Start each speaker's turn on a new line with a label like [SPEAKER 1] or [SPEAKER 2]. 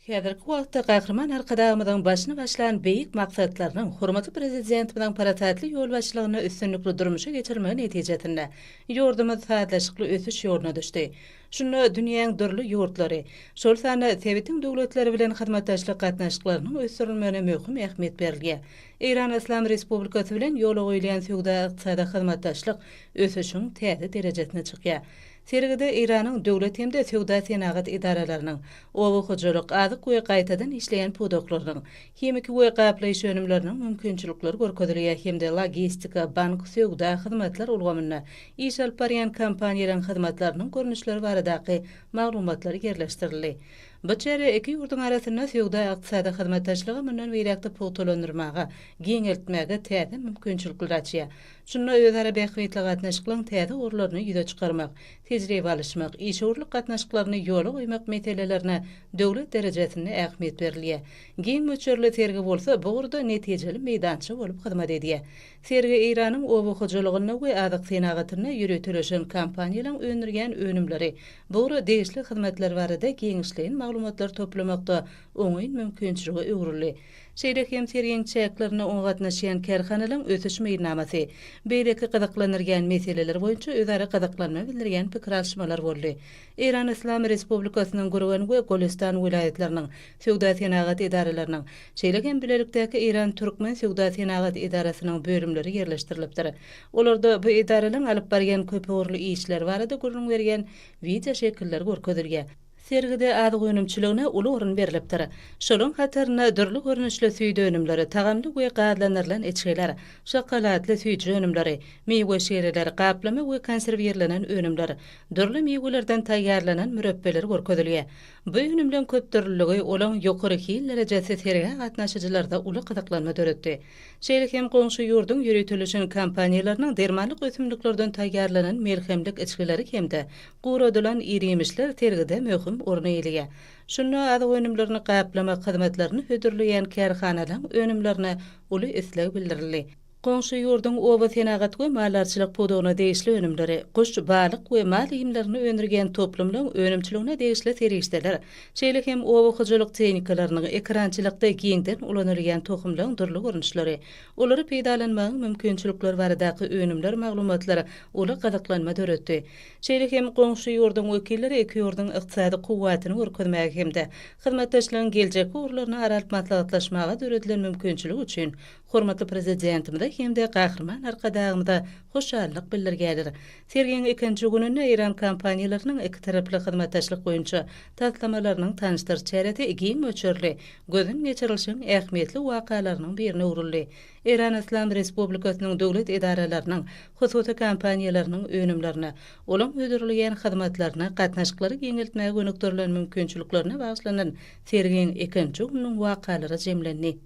[SPEAKER 1] Häzirki wagtda Gahryman Arkadagymyzyň başyny başlan beýik maksatlarynyň hormatly Prezidentimiziň parasatly ýolbaşçylygynda üstünlikli durmuşa geçirilmegi netijesinde ýurdumyz sazlaşykly ösüş ýoluna düşdi. Şunda dünýäň dürli ýurtlary, şol sanda sebitiň döwletleri bilen hyzmatdaşlyk gatnaşyklarynyň ösdürilmegine möhüm ähmiýet berilýär. Eýran Yslam Respublikasy bilen ýola goýulýan söwda-ykdysady hyzmatdaşlyk ösüşiň täze derejesine çykýar. Sergide Eýranyň döwlet hem-de söwda-senagat edaralarynyň, oba hojalyk, azyk we gaýtadan işleýän pudaklarynyň, himiki we gaplaýyş önümleriniň mümkinçilikleri görkezilýär hem-de logistika, bank, söwda, hyzmatlar ulgamynda iş alyp barýan kompaniýalaryň hyzmatlarynyň görnüşleri baradaky maglumatlar ýerleşdirildi. Bu çäre iki ýurduň arasynda söwda-ykdysady hyzmatdaşlygy mundan beýläk-de pugtalandyrmaga, giňeltmäge täze mümkinçilikleri açýar. Şunda özara bähbitli gatnaşyklaryň täze ugurlaryny ýüze çykarmak, tejribe alyşmak, işewürlik gatnaşyklaryny ýola goýmak meselelerine döwlet derejesinde ähmiýet berilýär. Giň möçberli sergi bolsa bu ugurda netijeli meýdança bolup hyzmat edýär. Sergi Eýranyň oba hojalygynda we azyk senagatynda ýöriteleşen kompaniýalaryň öndürýän önümleri, bu ugra degişli hyzmatlar barada giňişleýin maglumatlary toplamakda oňyn mümkinçilige öwrüldi. Şeýle hem sergiň çäklerinde oňa gatnaşýan kärhanalaryň ösüş meýilnamasy, beýleki gyzyklandyrýan meseleler boýunça özara gyzyklanma bildirýän pikir alyşmalar boldy. Eýran Yslam Respublikasynyň Gürgen we Golestan welaýatlarynyň Söwda-senagat edaralarynyň, şeýle hem bilelikdäki Eýran-Türkmen Söwda-senagat edarasynyň bölümleri ýerleşdirilipdir. Olarda bu edaralaryň alyp barýan köpugurly işleri barada gürrüň berýän wideoşekiller görkezilýär. Sergide azyk önümçiligine uly orun berlipdir. Şolaryň hatarynda dürli görnüşli süýt önümleri, tagamly we gazlandyrylan içgiler, şokoladly süýji önümleri, miwe şireleri, gaplama we konserwirlenen önümler, dürli miwelerden taýýarlanan mürepbeler görkezilýär. Bu önümleň köpdürlüligi, olaň ýokary hil derejesi sergä gatnaşyjylarda uly gyzyklanma döretdi. Şeýle hem goňşy ýurduň ýöriteleşen kompaniýalarynyň dermanlyk ösümliklerden taýýarlanan melhemlik içgileri hem-de guradylan ir-iýmişler sergide möhüm orun eýeleýär. Şunda azyk önümlerini gaplamak hyzmatlaryny hödürleýän kärhanalaryň önümlerine uly isleg bildirildi. Goňşy ýurduň oba senagat we maldarçylyk pudagyna degişli önümleri, guş, balyk we mal iýmlerini öndürýän toplumlaryň önümçiligine degişli serişdeler, şeýle hem oba hojalyk tehnikalarynyň, ekerançylykda giňden ulanylýan tohumlaryň dürli görnüşleri, olary peýdalanmagyň mümkinçilikleri baradaky önümler, maglumatlar uly gyzyklanma döretdi. Şeýle hem goňşy ýurduň wekilleri iki ýurduň ykdysady kuwwatyny görkezmäge hem-de hyzmatdaşlygyň geljekki ugurlaryny ara alyp maslahatlaşmaga döredilen mümkinçilik üçin hormatly Prezidentimize hem-de Gahryman Arkadagymyza hoşallyk bildirýärler. Sergiň ikinji gününde eýran kompaniýalarynyň ikitaraply hyzmatdaşlyk boýunça taslamalarynyň tanyşdyryş çäresi giň möçberli gözden geçirilişiň ähmiýetli wakalarynyň birine öwrüldi. Eýran Yslam Respublikasynyň döwlet edaralarynyň, hususy kompaniýalarynyň önümlerine, olaň hödürleýän hyzmatlaryna gatnaşyklary giňeltmäge gönükdirilen mümkinçiliklerine bagyşlanan sergiň ikinji gününiň wakalary jemlendi.